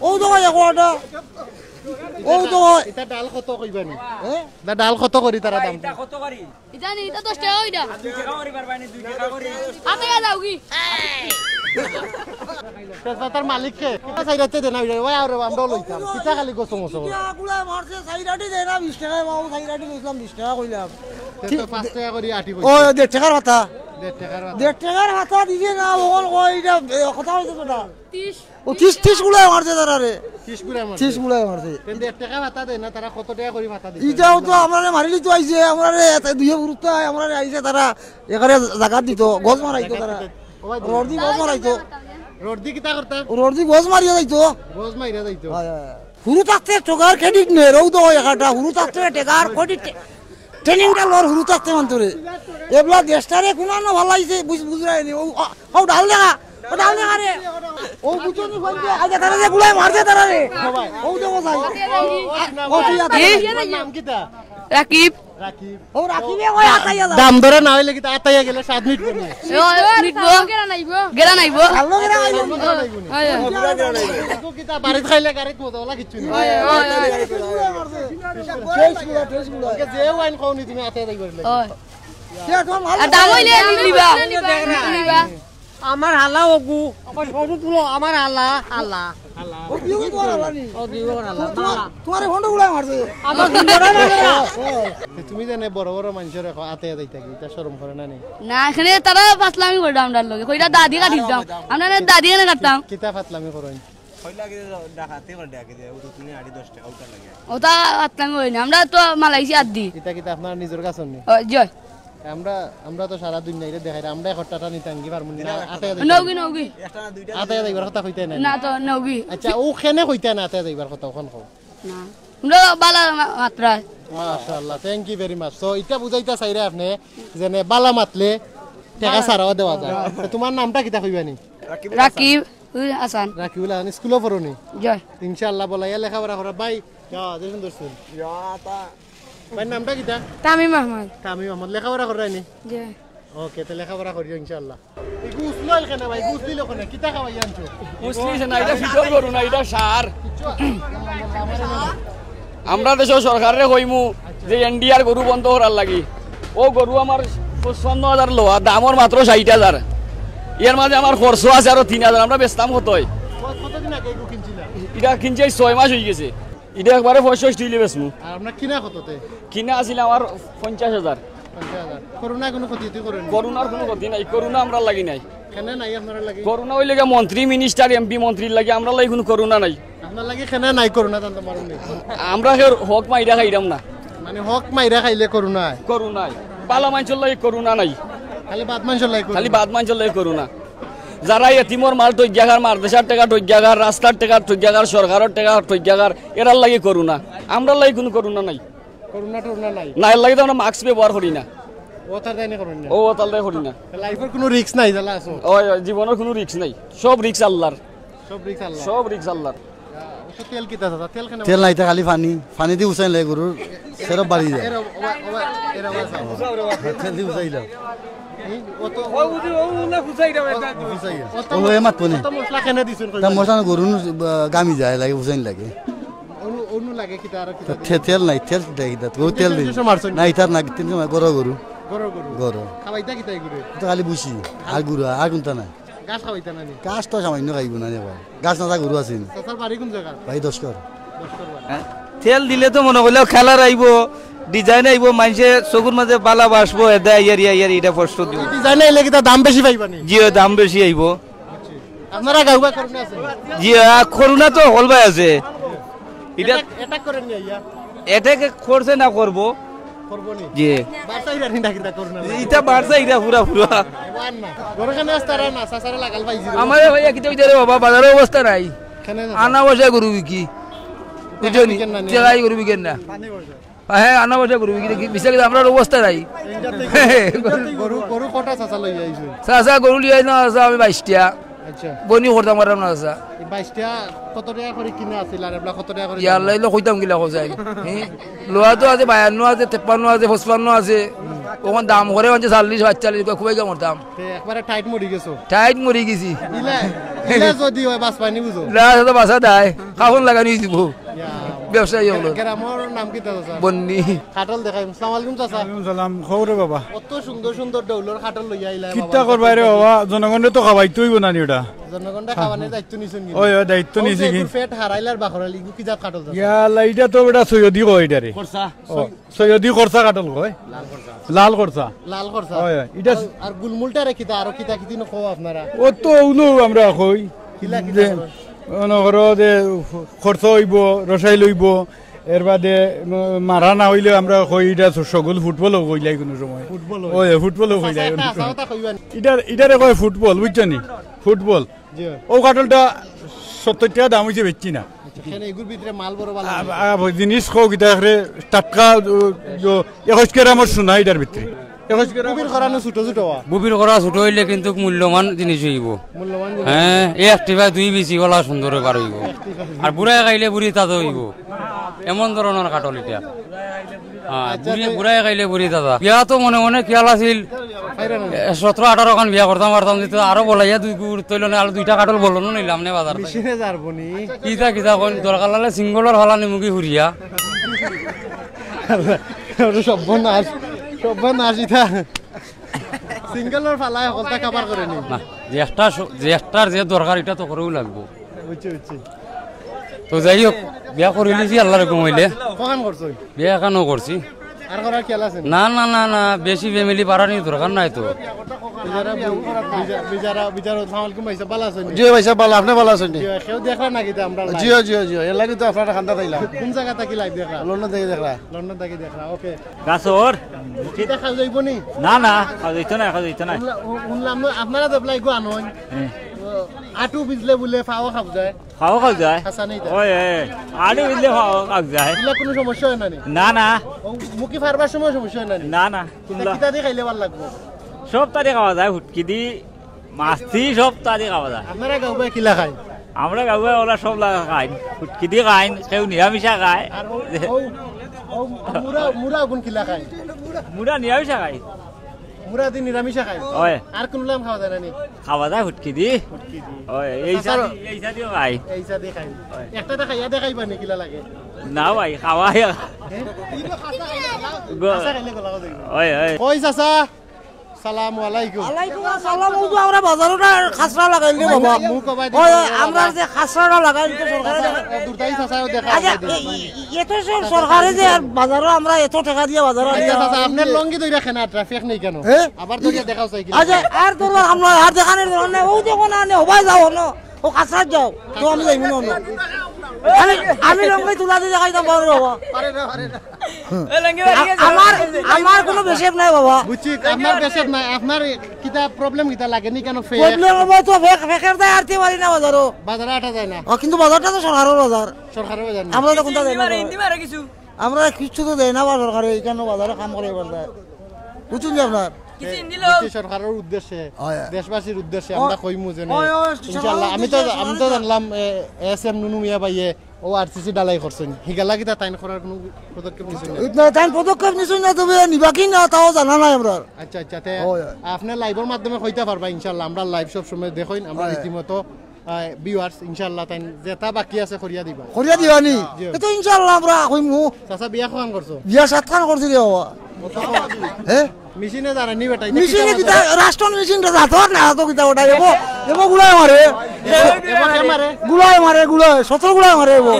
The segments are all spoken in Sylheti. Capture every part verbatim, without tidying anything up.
ও তো ভাই, একটা। ও তো ভাই। ইটা ডাল কত কইবানি? হ্যাঁ? ইটা ডাল কত করি তারা দাম? ইটা কত করি? ইটা নি, ইটা দশ টেকা অইটা। দুই টেকা করি পারবানি, দুই টেকা করি। হাতে গিয়া যাও কি? তেজপাতার মালিক কে? কিতা চাইরাতে দেনা অইলে, ওই আর আমরাও লইতাম। কিতা খালি গোসো মসো করে? ইটা গুলা মারছে, চাইরাটি দেনা বিশ টেকা, বাবু, চাইরাটি লইছিলাম বিশ টেকা কইলাম। তে তো পাঁচ টেকা করি আটি ও, কইছে। দেড় টেকার কথা। দেড় টেকার কথা। দেড় টেকার কথা দিছে না, বগল কই, ইটা, এ, কথা অইছে তো না। ও তিরিশ, তিরিশ গুলাই মারছে তারা রে। তিরিশ গুলাই মারছে। তিরিশ গুলাই মারছে। কিন্তু এক টেকা ভাতা দেয় না, তারা কত টেকা করি ভাতা দিছে? ইটাও তো আমরারে মারি লিতো আইছে, আমরারে এত দুইয়ে ফুরুতা, আমরারে আইছে তারা এখানে জাগাত দিত, গজ মারাইতো তারা। ও ভাই, রড দি গজ মারাইতো। রড দি কিতা করতা? রড দি গজ মারিয়া যাইতো। গজ মারিয়া যাইতো। হয়, হয়, হয়। হুরু থাকতে টেকার credit নে, রৌ তো হয় একটা, হুরু থাকতে টেকার credit টে-, training টা লর হুরু থাকতে মানতো রে। এবলা দেশটারে কুনানো ভালাইছে, বুঝ-, বুঝরায়নি। ও, ও, ও ডাল দেখা, ও ডাল দেখা রে। ও বুঝছো নি, ফোন দিয়ে, আগে তারা যে গুলাই মারছে তারা রে। ও দেখো ভাই। ও তুই আতে। কি? তোমার নাম কিতা? রাকিব। রাকিব। ও রাকিবে ওই আতাইয়া যাও। দাম ধরে না হইলে কিতা আতাইয়া গেলে সাত মিনিট পরে। ও, মিটবো। গেরা নাইবো। গেরা নাইবো। ভালো করে আইবো। হয়, হয়। দেখো কিতা বাড়িত খাইলে গাড়িত মজা ওলা কিচ্ছু নেই। হয়, হয়, হয়। শেষ গুলা, শেষ গুলা। ওকে যে ওয়াইন খাওনি তুমি আতে যাই করলে। হয়। সে এখন ভালো আর দাম হইলে নিবা। নিবা। আমার হালা ওগু, আমার সরু তুলো, আমার হালা, হালা। ও, দিও তোমার হালা নি। ও, দিও তোমার হালা। তোমার, তোমার এই ফোনটা উড়াই মারছে। আমার ফোন ধরে না, ধরে না। তো তুমি জানে বড় বড় মানুষের এখন আতে যাইতা কি, এটা শরম করে না নি? না, এখানে তারা পাতলামি করে আমরার লগে। কইরা দাদি কাটিতাম। আমরা না দাদি এনে কাটতাম। কিতা পাতলামি করইন? কইলা কি ডাকাতি করে ডাকি দে, ও তো তুমি আড়ি দশ টেকা উঠা লাগে। ওটা পাতলামি করি না। আমরা তো মালয়েশিয়ার দি। এটা কিতা আপনার নিজের কাছে নি? ও, জি। আমরা, আমরা তো সারা দুনিয়া এটা দেখাই, আমরা এখন টাটা নিতাম কি পারমু না? আতে যাইবার নৌকি, নৌকি। আতে যাইবার কথা কইতে নাই। না তো, নৌকি। আচ্ছা, ও কেনে কইতে না আতে যাইবার কথা, ওখান কও। না। আমরা বালা মা-, মাত্রায়। মাশাআল্লাহ, thank you very much। So, এটা বুঝাইতা চাইরা আপনি, যে নে বালা মাতলে টাকা ছাড়াও দেওয়া যায়। তো তোমার নামটা কিতা কইবানি? রাকিব হাসান। রাকিবুল হাসান, স্কুলে পড়ো নি? জি। ইনশাআল্লাহ, বলাইয়া লেখাপড়া করা। ভাই, যা, যে সুন্দর স্কুল। ভাইর নামটা কিতা? তামিম আহমদ। তামিম আহমদ, লেখাপড়া কররায় নি? জি। ওকে, তো লেখাপড়া করিও ইনশাআল্লাহ। এই গুস লইল কেনে ভাই? গুস দিল কেনে? কিতা খাওয়াই আনছো? গুস দিছে না, এটা ফিটর গরু না, এটা সার। কিচ্ছু আছে? আমরা দেশর সরকাররে কইমু যে এনডিআর গরু বন্ধ করার লাগি। ও গরু আমার পঁচপান্ন হাজার লওয়া, দামর মাত্র ষাইট হাজার। এর মাঝে আমার খরচ আছে আরো তিন হাজার, আমরা বেচতাম কতই? কত-, কতদিন আগে এগু কিনছিলা? এটা কিনছি আজ ছয় মাস অই গেছে। এটা একবারে পঁয়ষট্টি হইলে বেচমু। আর আপনার কিনা কততে? কিনা আছিল আমার পঞ্চাশ হাজার। পঞ্চাশ হাজার। করোনায় কোনো ক্ষতি টতি করেন নি? করোনার কোনো ক্ষতি নাই, করোনা আমরার লাগি নাই। কেনে নাই আপনার লাগি? করোনা অইলে গিয়া মন্ত্রী, মিনিস্টার, এমপি, মন্ত্রীর লাগি, আমরার লাগি কোনো করোনা নাই। আপনার লাগি কেনে নাই করোনা, জানতে পারুন নি? আমরা কেউ হক মাইরা খাইরাম না। মানে হক মাইরা খাইলে করোনা হয়? করোনা হয়। বালা মানষর লাগি করোনা নাই। খালি বাদ মানষর লাগি করোনা? খালি বাদ মানষর লাগি করোনা। যারা এতিমর মাল ঠগিয়া খার, মাদ্রাসার টেকা ঠগিয়া খার, রাস্তার টেকা ঠগিয়া খার, সরকারর টেকা ঠগিয়া খার, এরার লাগি করোনা। আমরার লাগি কোনো করোনা নাই। করোনা টরোনা নাই? না, এর লাগি তো আমরা মাস্ক ব্যবহার করি না। ও তার তাই না করেন না? ও তার তাই করি না। লাইফর কোনো রিস্ক নাই, জ্বালা আছো? ওই, ওই, জীবনর কোনো রিস্ক নাই। সব রিস্ক আল্লাহর। সব রিস্ক আল্লাহ। সব রিস্ক আল্লাহর। অবশ্য তেল কিতা দাদা? তেল কেনে? তেল নাই, তা খালি পানি। পানি দি উসাইন লাগে গরুর, সেরপ বাড়ি যায়। এরা, ওবা, ওবা, এরা ওবা। তেল দি উসাইল। হুম, ও তো ও বুঝি, ও না ফুসাই দেবে, এটা। উসাইল। ও তো ও এ মাত পনে। ও তো মশলা কেনে দিছেন কই? তা মশলা গরুর, আহ, গামি যায়, লাগে উসাইন লাগে। অনু, অনু লাগে কিতা আর কিতা? তে-, তেল নাই, তেল দেয় কিতা? ও তেল দিই। ইঞ্জেকশন মারছেন? না, ইতার না, তেল না, গরু, গরু। গরু, গরু। গরু। খাবাইতা কিতা গরু? তো খালি বুঝি, আর গুঁড়া, আর কোনটা নাই। ঘাস খাবাইতা না নি? ঘাস তো সামান্য খাইব না রে ভাই। ঘাস না, তা গরু আছে নি। চাচার বাড়ি কোন জায়গা? ভাই দশকর। দশকর বাড়ি। হ্যাঁ? তেল দিলে তো মনে করলে খেলার আইব, ডিজাইন আইব, মানুষে চকুর মাঝে বালা বাসবো, এদা ইয়ার, ইয়ার, ইয়ার, এটা প্রশ্ন দিব। ডিজাইন আইলে কিতা দাম বেশি পাইবা নি? জি, ওই দাম বেশি আইব। আপনারা গাঁও গাঁও করোনা আছে? জি, আহ, করোনা তো হল ভাই আছে। এটা অ্যাটাক, অ্যাটাক করেন নি আইয়া? অ্যাটাক করছে না করবো। করবো নি? জি। বার্সা ইরা নি ডাকি দা করোনা। ইটা বার্সা ইরা পুরা পুরা। ওয়ান না। ঘরে কেনে আসতারা না, সাসারে লাগাল পাইছি। আমারে ভাই, কিতা অইতারে বাবা, বাজারর অবস্থা নাই। কেনে না? আনা বসে গরু বিকি। বুঝছো নি? বিকেন না নি? চেলাই গরু বিকেন না। পানি বসে। হ্যাঁ, আনা বসে গরু বিক্রি, কি, বিচার কিন্তু আমরার অবস্থা নাই। গরু, গরু কটা চাচা লইয়া আইছো? চাচা গরু লইয়া আইছো না, চাচা, আমি বাইশটা। আচ্ছা। বনি করতাম পারলাম না, চাচা। এই বাইশটা কত টাকা করে কিনা আছিল আর এবলা কত টাকা করে ইয়া দাম? আল্লাহ, ইলো কইতাম কিলা খোঁজাই। হ্যাঁ? লোয়া তো আছে, বায়ান্ন আছে, তেপ্পান্ন আছে, পঁচপান্ন আছে। ওখান দাম করে মানছে চল্লিশ, পাঁচচল্লিশ, খুবই কম করতাম। তে একবারে টাইট মরি গেছো? টাইট মরি গেছি। ইলা, ইলা যদি হয় বাঁচবানি বুঝো? না, চাচা, বাঁচা দেয়। আপন লাগানি দিব। ইয়া। ব্যবসায়ী হলো। গ্রামর নাম কিতা চাচা? বন্নি। কাটল দেখাই। আসসালামু আলাইকুম চাচা। ওয়ালাইকুম সালাম। খবর রে বাবা? কত সুন্দর সুন্দর ডৌলর কাটল লইয়া আইলা বাবা। কিতা করবায় রে বাবা? জনগণরে তো খাওয়াইতে অইবো না নি ওটা। জনগণরে খাওয়ানোর দায়িত্ব নিছইন কিন্তু। ওই, ওই, দায়িত্ব নিছি কি? পেট হারাইলার বাখরালি, ইগু কি জাত কাটল চাচা? ইয়া, লা, ইটা তো বেটা সৈয়দি কয় এটারে। করছা। ও, সৈয়দি খরচা কাটল কয়। লাল খরচা। লাল খরচা। লাল খরচা। হয়, হয়। ইটা আর, আর গুলমুলটা রে কিতা, আরো কিতা কিতি নো কও আপনারা? ও তো উনো আমরা কই। কিলা কিতা যে, করো? মনে করো যে খরচা অইবো, রসাইল অইবো, এর বাদে, উম, মারা না অইলে আমরা কই ইটা সগুল ফুটবলও কইলাই কুনু সময়। ফুটবল অয়। ওই, ফুটবলও চাচা, কইলাই একটা কুনু হাছা সময়। কথা কইবা নি? ইটার, ইটারে কয় ফুটবল, বুঝছো নি? ফুটবল। জি। ও কাটলটা সত্তইর টেকা দাম অইছে, বেচছি না। আচ্ছা, কেনে এগুর ভিতরে মাল বড় ভালা আ-, নাই? আ-, জিনিস কও কিতা করে টাটকা, ও, ও, একুশ গ্রামর সোনা ইটার ভিতরে। একুশ গ্রাম। বুবির করা নো ছোট ছোট ওয়া? বুবির করা ছোট অইলে কিন্তু মূল্যবান জিনিস অইবো। মূল্যবান জিনিস। হ্যাঁ, এই Activa দুই বিসি ওলা সুন্দর বার অইবো। আর বুড়ায় খাইলে বুড়ি তাজা অইবো। এমন ধরনর কাটল ইটা। হ্যাঁ, আচ্ছা, বুড়ি, তো বুড়ায় খাইলে বুড়ি তাজা। বিয়া তো মনে মনে খিয়াল আছিল, পাইরা না। এ, সতেরো আঠারো খান বিয়া করতাম পারতাম, যেহেতু আরো বলাইয়া দুই গুড় তৈল না, আরো দুইটা কাটল বলনও নিলাম নে বাজার থাকি। মেশিনে যারবো নি। কিতা কিতা কইন, দরকার লাগলে সিঙ্গলর ফালা নিমুগি হুরিয়া। ওরে সর্বনাশ, সর্বনাশ ইটা। সিঙ্গলর ফালায় হকলতা কাবার করে নি। না, যে একটা স-, যে একটার যে দরকার, ইটা তো করেও লাগবো। বুঝছি, বুঝছি। তো যাই হোক, বিয়া করিলিছি আল্লাহর হুকুম অইলে। কখান করছো? বিয়া এখানো করছি। আর করার খেয়াল আছে নি? না, না, না, না, বেশি ফ্যামিলি বাড়ানির দরকার নাই তো। বিজারা বু-, বিজা-, বিজারা, বিজারা, আসসালামু আলাইকুম ভাই সাহেব, ভালা আছইন নি? জি ভাই সাহেব, ভালা, আপনি ভালা আছইন নি? জি, কেউ দেখরা নাকি তে আমরার live? জিও, জিও, জিও, এর লাগি তো আপনার কান্দাত আইলাম। কোন জাগা থাকি live দেখরা? লন্ডন থাকি দেখরা। লন্ডন থাকি দেখরা, ওকে। গাছর? কিতা খাওয়া যাইবো নি? না, না, খাওয়া যাইতো না, খাওয়া যাইতো না। শুনলা-, শুনলাম না, আপনারা তো প্লাই গো আনইন। হ্যাঁ। ও, আটু ভিজলে বুলে ফাও খাওয়া যায়। ফাও খাওয়া যায়? হাছা নি তা? ওই, ওই, আটু ভিজলে ফাও খাওয়া যায়। ইলা কুনু সমস্যা অয় না নি? না, না। ও, মুখি ফারবার সময় সমস্যা অয় না নি? না, না, তে কুনলা? কিতা দি খাইলে ভালা লাগবো? সবতা দি খাওয়া যায়, হুটকি দি, মাছ দি, সবতা দি খাওয়া যায়। আপনারা গাঁওবায় কিলা খাইন? আমরা গাঁওবায় ওলা সবলা খাইন, হুটকি দি খাইন, কেউ নিরামিষা খায়। আর ও, ও, ও মুরা, মুরা অগুন কিলা খাইন? মুরা নিরামিষা খায়। মুরা দি নিরামিষা খাইন? অয়। আর কুনলাম খাওয়া যায় না নি? খাওয়া যায় হুটকি দি। হুটকি দি। অয়, এই চাচা, চাদি, এই চাদিও খাই। এই চাদি খাইন। অয়। একটা তো খাইয়া দেখাইবা নি কিলা লাগে? না ভাই, খাওয়া হয়। হ্যাঁ? গো-, হাছা খাইলে গলা যাইবো। অয়, অয়। কই চাচা? সালামু আলাইকুম। ওয়ালাইকুম আসসালাম। ওই যে আমরা বাজারো না খাসরা লাগাইল রে বাবা। মুখ কবাই দিন ওই, বাবা। আমরা যে খাসরাটা লাগাইল তো সরকারে দেখা-, দুর্দাই চাচাও দেখা আচ্ছা, দিন। এ-, এ-, এত সব সরকারে যে আর বাজারো আমরা এত টাকা দিয়া বাজারো আচ্ছা, আনিয়া চাচা, আপনার লঙ্গি ধইরা কেনে ট্রাফিক নেই কেনে? হ্যাঁ? আবার ধরিয়া দেখাও চাই কি আচ্ছা, লাগে? আর ধরো আমরা আর দেখানোর দরকার নাই। ও দেখো না, আনে হবাই যাও না। ও খাসরাত যাও। তো আমি যাইমু না, না। আমি, আমি লঙ্গি তুলা দিয়ে দেখাইতাম পারো বাবা। আ-, আমার, আমার কুনু বেশেপ নাই বাবা। বুঝছি, আপনার বেশেপ নাই, আপনার কিতা problem কিতা লাগে নি কেনে ফেক? Problem অইবো তো ফেক, ফেকের দায় আটতে পারি না বাজারো। বাজারে আটা যায় না? ও, কিন্তু বাজারটা তো সরকারর বাজার। সরকারর বাজার না? আমরা তো কুনটা যাই না। হিন্দি মারে, হিন্দি মারে কিছু। আমরা কিচ্ছু তো দেয় না বা সরকারে, ইখানো বাজারে কাম করে এবার যায়। বুঝছইন নি আপনার? কিছু হিন্দি বুঝছি, লোক। সরকারর উদ্দেশ্যে, হয়, হয়। দেশবাসীর উদ্দেশ্যে ও, আমরা কইমু যে হয়, হয়, ইনশাআল্লাহ। আমি তো, আমি তো জানলাম, এ, এস এম নুনু মিয়া ভাইয়ে ও আরসিসি ঢালাই করছইন, হিগালা কিতা তাইন করার কুনু পদক্ষেপ নিছইন না? না, তাইন পদক্ষেপ নিছইন না, তবে নিবা কি না তাও জানা নাই আমরার। আচ্ছা, আচ্ছা, তে অয়, অয়। আপনে live-র মাধ্যমে কইতা পারবা ইনশাআল্লাহ, আমরা live সব সময় দেখইন, আমরা অয়। রীতিমতো, আহ, viewers ইনশাআল্লাহ তাইন যেতা বাকি আছে করিয়া দিবা। করিয়া দিবা নি? জি। এ তো ইনশাআল্লাহ আমরা কইমু। চাচা বিয়া কখান করছো? বিয়া সাতখান করছি রে বাবা। কত? হে? মেশিনে জানে নি বেটা, ইটা মেশিনে কিতা কিতা, বাজার? রাষ্ট্রন মেশিনটা জাতর না, তো কিতা ওটা, এবো, এবো গুলায় মারে। এবো, এবো কে মারে? গুলায় মারে, গুলায়, সতেরো গুলায় মারে এবো।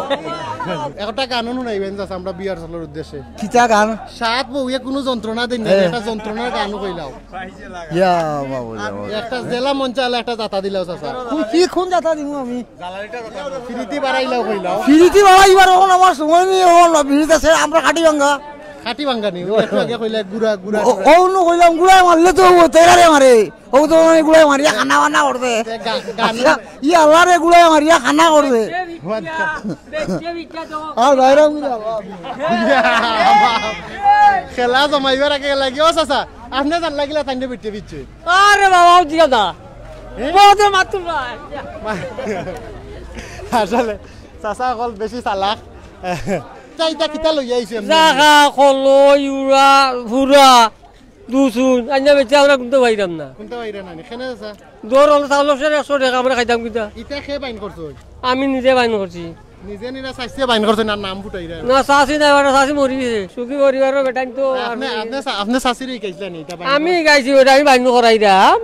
একটা গান হুনাইবেন just আমরা বিয়ার চলার উদ্দেশ্যে। কিতা গান? সাত বউয়ে কুনু যন্ত্রণা দেন না, হ্যাঁ। একটা যন্ত্রণার গান কইলাও। ইয়া বাবু, ইয়া বাবু। একটা জেলা মঞ্চে আলা একটা জাতা দিলাও চাচা। কোন, কি কোন জাতা দিমু আমি? ফিরিতি বাড়াইলাও কইলাও। ফিরিতি বাড়াইবার অখন আমার সময় নেই, অখন ফিরিতি আছে, আমরা খাটি ভাঙ্গা। খাটি ভাঙ্গা নি? একটু আগে কইলা গুড়া, গুড়া, ও, গুড়া। অউ নু কইলাম, গুড়ায় মারলে তো ও তেরারে মারে। ও তো মানে গুড়ায় মারিয়া খানা বানা করছে। এ, গা-, গান আচ্ছা, ই আল্লাহরে গুড়ায় মারিয়া খানা করছে। আর বাইরাম কি আল্লাহ। খেলা জমাইবার আগে লাগি, ও চাচা, আপনে জান লাগিলা তাইন বেটে বিচ্ছে। আরে বাবা, ও জিগা দা। এ? বদে মাতুল ভাই। আসলে, চাচা অকল বেশি চালাক। চাইতা কিতা লইয়া আইছে এমনি? জাগা, কলই, উড়া, ফুরা। দুসুন, আইনা বেচে আমরা কুনতা পাইতাম না। কুনতা পাইরা না নি? কেনে চাচা? দর অইলো চাউলর সের একশো টেকা, আমরা খাইতাম কিতা? ইটা কে বাইন করছো? আমি নিজে বাইন করছি। নিজে নিরা চাচিয়ে বাইন করছে না, নাম ফুটাইরা। না, চাচি নাই, ওটা চাচি মরি গেছে। সুখী পরিবারর বেটাইন তো। আপনি, আপনি চা-, আপনি চাচিরে শিখাইছিলেন এটা বাইন আমি করা? গাইছি ওটা, আমি বাইন করাইরাম।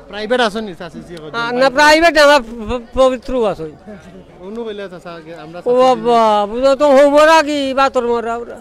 প্রাইভেট আছনি চাচি জি করে? আ, না, প্রাইভেট না, আমার প-, প-, পবিত্র আছে। অনু কইলে চাচা আগে আমরা ও চাচি বাবা, বুঝো তো, হো মরা কি, বাতর মরা ওরা।